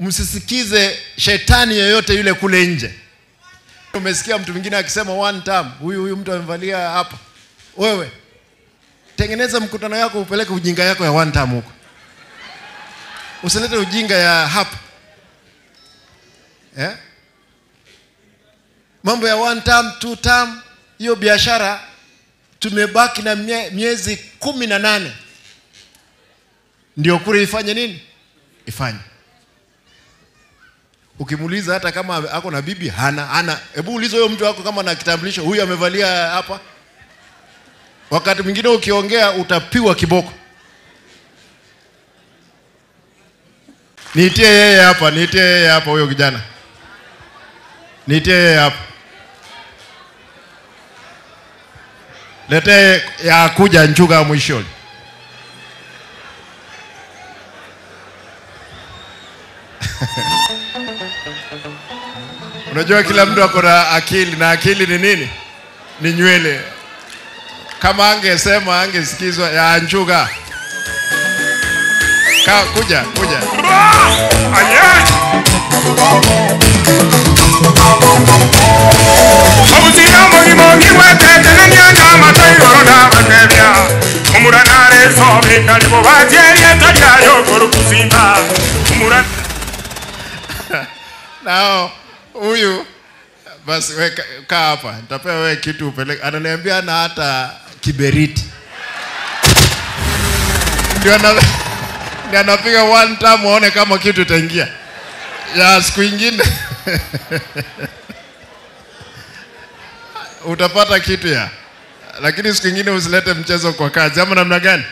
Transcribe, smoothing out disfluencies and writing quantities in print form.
Msisikize shetani yoyote yule kule nje. Umesikia mtu mwingine akisema one term, huyu mtu amevalia hapa. Wewe tengeneza mkutano yako, upeleke ujinga yako ya one term huko. Usilete ujinga ya hapa. Eh? Mambo ya one term, two term, hiyo biashara tumebaki na miezi 18. Ndio kura ifanye nini? Ifanye. Ukimuuliza hata kama ako na bibi, hana. Hebu uliza huyo mtu wako kama na kitambulisho, huyu amevalia hapa. Wakati mwingine ukiongea utapigwa kiboko. Niitie yeye hapa, niitie yeye hapa huyo kijana. Niitie yeye hapa. Lete ya kuja njuga mwishoni. Unajua kila mtu ako na akili, na akili ni nini? Ni nywele. Kama angesema angesikizwa ya njuga. Kuja, kuja. Nao huyu basi we kaa hapa, nitapea wewe kitu upeleke. Ananiambia na hata kiberiti. Ndio anapiga one time waone kama kitu itaingia. Ya siku nyingine utapata kitu ya. Lakini siku nyingine usilete mchezo kwa kazi. Ama namna gani?